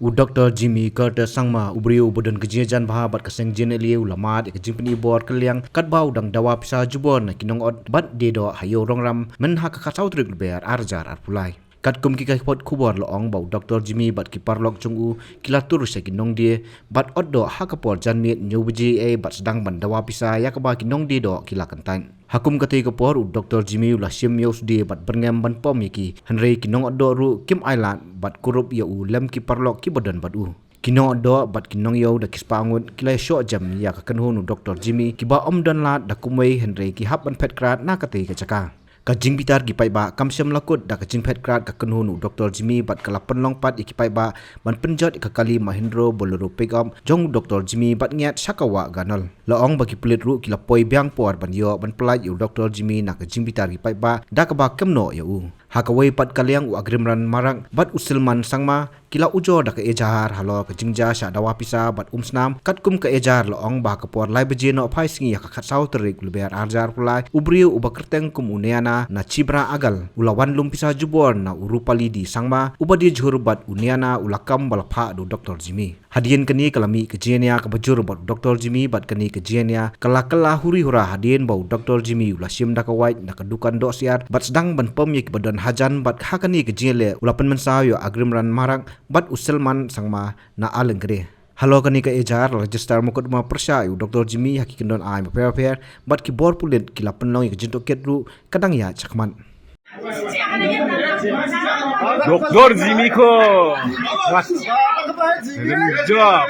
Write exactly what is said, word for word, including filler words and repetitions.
U Doktor Jimmy Carter Sangma, u briew uba don ka jingïajan bha bad ka seng J N L A, u la mad ïa ka jingpyni bor kylliang katba u dang dawa pisa jubor na ki nongot bad die doh ha Ïew Rongram mynha ka khatsaw tarik Lber ar hajar arphew lai. Katkum ki kaiphod khubor la ong ba u Doktor Jimmy bad ki paralok jong u ki la tur sha ki nongdie bad ot doh ha ka por janmiet hynñiew baje ei bad sdang ban dawa pisa ïa kaba ki nongdie doh ki la kyntait. Ha kum katei ka por u Doktor Jimmy u la shim ïa u sdie bad byrngem ban pom ïa ki, hynrei ki nongot doh ruh kim ailad bad kurup ïa u lem ki paralok kiba don bad u. Ki nongot doh bad ki nongïew da ki spah ngut ki la ïashoh jem ïa ka kynhun u Doktor Jimmy, kiba ym don lad da kumwei hynrei ki hap ban phet krad na katei ka jaka. Ka jingbitar ki paidbah kam shym la kut da ka jingphet krad ka kynhun u Doktor Jimmy bad ka la pynlong pat ïa ki paidbah ban pynjot ïa ka kali Mahindra Bolero pickup jong u Doktor Jimmy bad ngiat sha ka wah Ganol. La ong ba ki pulit ruh ki la poi biang por ban ïoh ban pyllait ïa u Doktor Jimmy na ka jingbitar ki paidbah da kaba kem noh ïa u. Ha kawei pat ka liang u Agrimran Marak bad u Silman Sangma ki la ujor da ka ejahar halor ka jingjia shah dawa pisa bad um snam. Katkum ka ejahar la ong ba ha ka por lai baje nohphai sngi ha ka khatsaw tarik Lber ar hajar arphew lai, u briew uba kyrteng kum u Niana na Chibra Agal u la wan lum pisa jubor na u Rupali D Sangma uba die jhur bad u Niana u la kam ba la phah da u Doktor Jimmy. Hadien kane ka la mih ka jingïania kaba jur bad u Doktor Jimmy bad kane ka jingïania ka la kylla huri hura hadien ba u Doktor Jimmy u la shim da ka wait na ka dukan doh syiar bad sdang ban pom ïa kiba don hajan bad ha kane ka jingïaleh u la pynmynsaw ïa u Agrimran Marak bad u Silman Sangma na Alenggre. Halor kane ka ejahar la register mukotduma pyrshah ïa u Doktor Jimmy ha ki kyndon aiñ bapher bapher bad ki bor pulit ki la pynlong ïa ka jingtohkit ruh ka dang ïaid shakhmat. Doktor Jimmy ko. Wah. Good job.